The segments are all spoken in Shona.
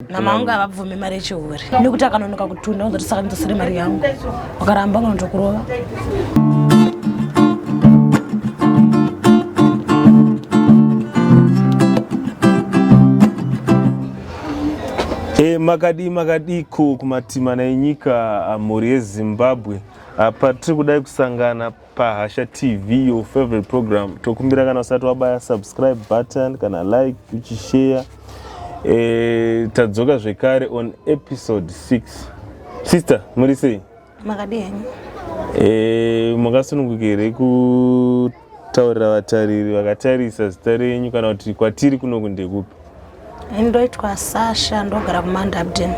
Mama vangu havabvumi mari yechihure nekuti akanonoka kutunda unozoti saka ndidzosere mari yangu, wakaramba unotokurova. E, makadii makadiko kumatimana enyika mhuri yeZimbabwe. Apa tiri kudai kusangana paHasha TV, your favorite program. Tokumbira kana usati wabaya subscribe button kana like uchishare. E, tadzoka zvekare on episode 6. Sister, muri sei? Makadii henyu? E, makasununguka here kutaurira vatariri vakatarisa zita renyu kana kuti kwatiri kunoku ndekupi? Ndoitwa Sasha, ndogara kuMount Hampden.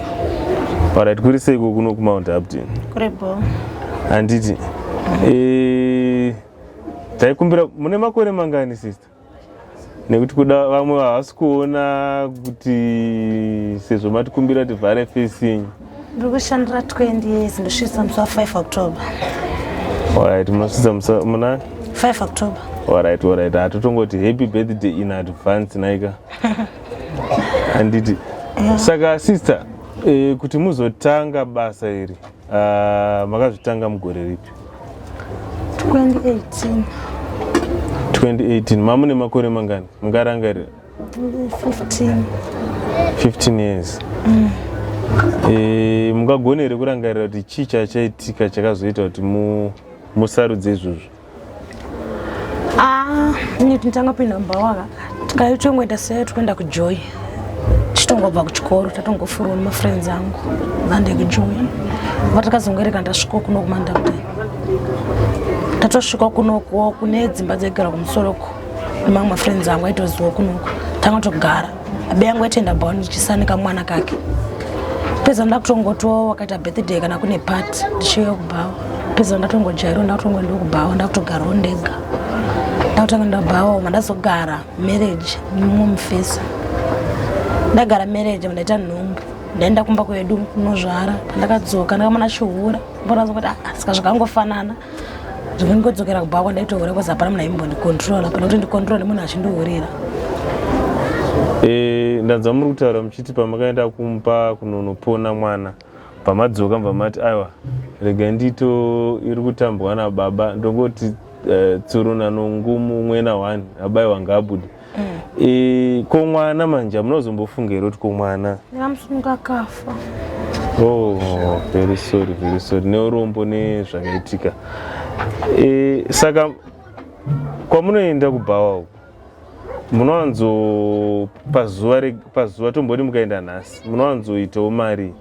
Alright, kuri seiko kuno kuMount Hampden? Kuri bho. Handiti. Eh, taikumbira mune makore mangani sister? Nekuti kuda vamwe havasi kuona kuti sezvo matikumbira tivhare face yenyu. Ndiri kushandira 20 years, ndosvitsa musi wa 5 October. Alright, munosvitsa musi muna 5 October. Alright, alright. Hatotongoti happy birthday in advance naika. Handiti. Saka sister, eh, kuti muzotanga basa iri, makazvitanga mugore ripi? 2018. 2018. Mamune makore mangani? Mungarangarira? 15. 15 years. Eh, mungagone here kurangarira kuti chii chachaitika chakazoita kuti musarudze izvozvo? Ah, ini tinotanga kupinda mumba waka tikaitongoita sei tikuenda kujoy tichitongobva kuchikoro tatongofurwa nemafriends angu vande kujoy vatakazongoereka ndasvika kuno kumanda kudai tatosvika kunokuwo kune dzimba dzaigara kumusoroko nemamwe mafriends angu aitoziwa kunoku tanga togara abe yangu aitoenda bhawa ndichisanika mwana kake pedza ndakutongotiwo wakaita birthday kana kune party ndichiuya kubhawa pedza ndatongojairwa ndakutongoenda kubhawa ndakutogarawo ndega ndakutanga ndabhawa mandazogara marriage nemumwe mufesa ndagara marriage mandaita nhumbu ndaenda kumba kwedu kunozvara pandakadzoka ndakamona chihura mbonazo kuti ah, saka zvakangofanana ndingodzokera kubhawa kwandaitohura because hapana munhu aimbondicontrola pana kuti ndicontrole munhu achindihurira. Eh, ndanzwa muri kutaura muchiti pamakaenda kumba kunonopona mwana pamadzoka mubva mati aiwa rega ndito iri kutambwa nababa ndongoti tsuruna nongumu mwena one abaiwa ngaabude. E, ko mwana manje amunozombofunga here kuti ko mwana ndakamusunga akafa? Oh, very sorry, very sorry neurombo nezvakaitika. E, saka kwamunoenda kubhawa uku munowanzo pazuva tomboti mukaenda nhasi munowanzoitawo mari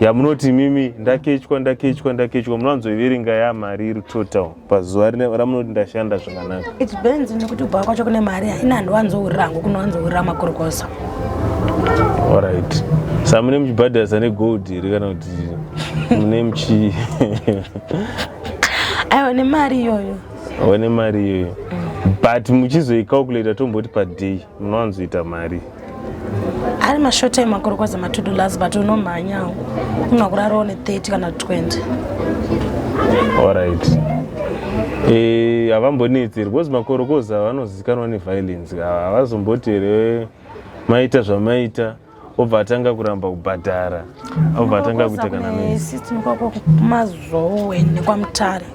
yamunoti mimi ndakechwa ndakechwa ndakechwa, munowanzoiverenga ya mari iri total pazuva ramunoti ndashanda zvakanaka? It depends nekuti kubhawa kwacho kune mari haina handiwanzohurira hangu kunowanzohurira makorokoza. Alright, sa mune muchibhadharisa negold here kana kuti mune muchi Aiwa, nemari iyoyo. One mari iyoyo, but muchizoicalculata tomboti paday munowanzoita mari? Ari mashort time makorokoza ma $2, but unomhanyawo unokurarawo ne30 kana 20. Alright. Eh, havambonetsi here? Because makorokoza vanozikanwa neviolence, havazomboti here maita zvamaita obva atanga kuramba kubhadhara, obva atanga kuita kana noise? System kwako kumazowe nekwaMutare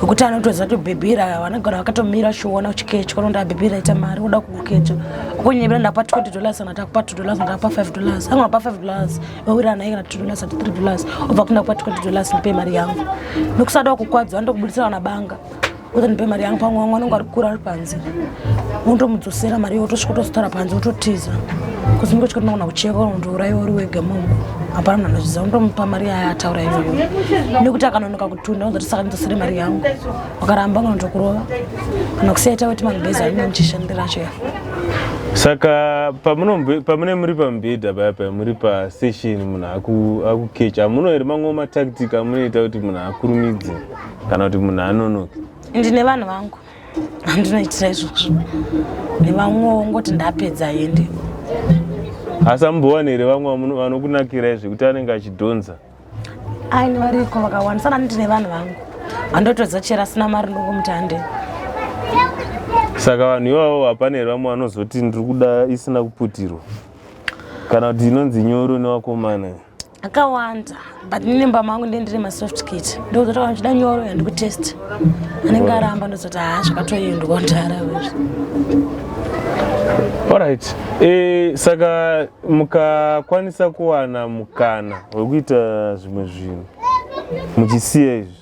wekuti anotoziva kuti bhebhira vanogara vakatomira uchiona uchikechwa, unonda bhebhira ita mari uda kukecha ukunyebera ndapa $20 kana takupa $2, ndapa $5, angapa $5 wawirana naye kana $2 ati $3, obva kunda kupa $20 ndipe mari yangu nekusada kukwadzwa andokubudisira kana banga kuti ndipe mari yangu. Pamwe vamwe vanonge vari kukura ari panze, wondomudzosera mari iyo, wotosvika wotozitaura panze wototiza kuzi ndinge uchikoti ndogona kucheka unondouraiwa uri wega momo, hapana munhu anozviziva. Undomupa mari yaya ataura iyoyo nekuti akanonoka kutunda unozoti saka ndidzosere mari yangu, wakaramba unotokurova kana kusiyaita weti mabhezi anenge muchishandira acho ya. Saka pamune muri pamubhedha paya paya muri pasession munhu akukecha, hamuno here mamwe matactic amunoita kuti munhu akurumidze kana kuti munhu anonoke? Ndine vanhu vangu handinoitira izvozvo nevamwewo ngoti ndapedza hende. Asi ambowana here vamwe vanokunakirai zvekuti anenge achidhonza? Aini variko vakawanda sana, ndine vanhu vangu handotodza chero asina mari ndongomuti hande. Saka vanhu ivavo hapana here vamwe vanozoti ndiri kuda isina kuputirwa? Kana kuti inonzi nyoro nevakomana? Akawanda, but nemba mangu ndiye ndiri masoft kit. Ndozoti kana uchida nyoro yandikutest, anenge aramba, ndozoti haa, zvakatoendwa ndara izvi. Alright, saka mukakwanisa kuwana mukana wekuita zvimwe zvinhu muchisiya izvi,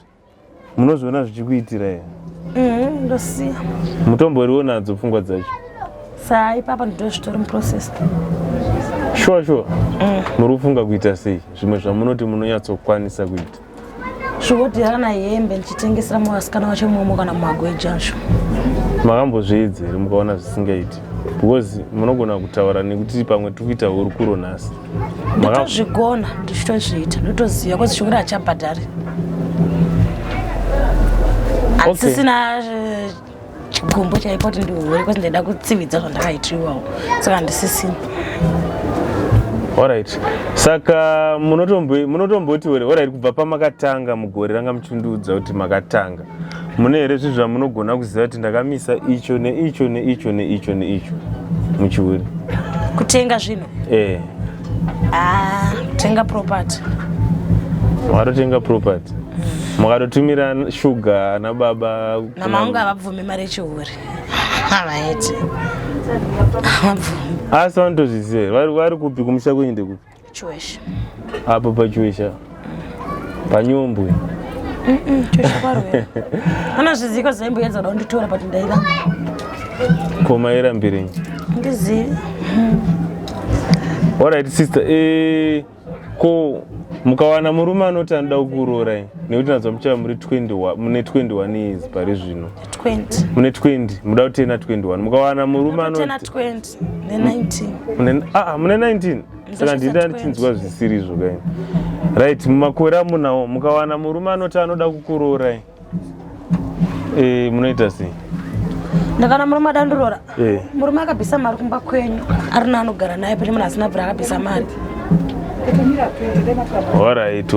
munozviona zvichikuitira here? Ndosiya. Mutomboriwo nadzo pfungwa dzacho? Saa ipapa ndozvitori muprocess. Sure, muri kufunga kuita sei zvimwe zvamunoti munonyatsokwanisa kuita? Zvihodhera kana hembe, ndichitengesera muvasikana vacho imomo kana mumagweji acho. Makambozviedza here, mukaona zvisingaiti? Because munogona kutaura nekuti pamwe tiri kuita hurukuro nhasi. Ndotozvigona, ndichitozviita, ndotoziva cause chihure hachabhadhari. Handisisina chigumbu chaipo kuti ndihure, cause ndaida kutsividza zvandakaitiwawo, saka handisisina. Alright, saka munotomboti here, alright, kubva pamakatanga mugore ranga muchindiudza kuti makatanga, mune here zvinhu zvamunogona kuziva kuti ndakamisa icho neicho neicho neicho neicho muchihure? Kutenga zvinhu? Eh. Ah, kutenga property. Makatotenga property, makatotumira shuga ana baba? Mama vangu havabvumi mari yechihure, havaiti, havabvumi. Asi vanotozviziva here? Vari kupi? Kumusha kwenyu ndekupi? Chiwesha. Apo paChiwesha paNyombwe? Chiwesha kwaRwera. Anozviziko zaimboedza kuda kunditora, but ndairamba. Ko mairambirenyi? Ndizivi. Alright sister, ko mukawana murume anoti anoda kukurorai, nekuti nazva muchava muri 21, mune 21 years pari zvino? 20. Mune 20, muda kutena 21. Mukawana murume tena anoti 20 ne19. Mune 19, saka Ndosvitsa ndinda 20. ndichinzwa zvisiri izvo kaini. Right, mumakore amunawo, mukawana murume anoti anoda kukurorai, munoita sei? Ndakana murume adandirora? Eh. Murume akabvisa mari kumba kwenyu arina anogara naye, pane munhu asina bvira akabvisa mari. Alright.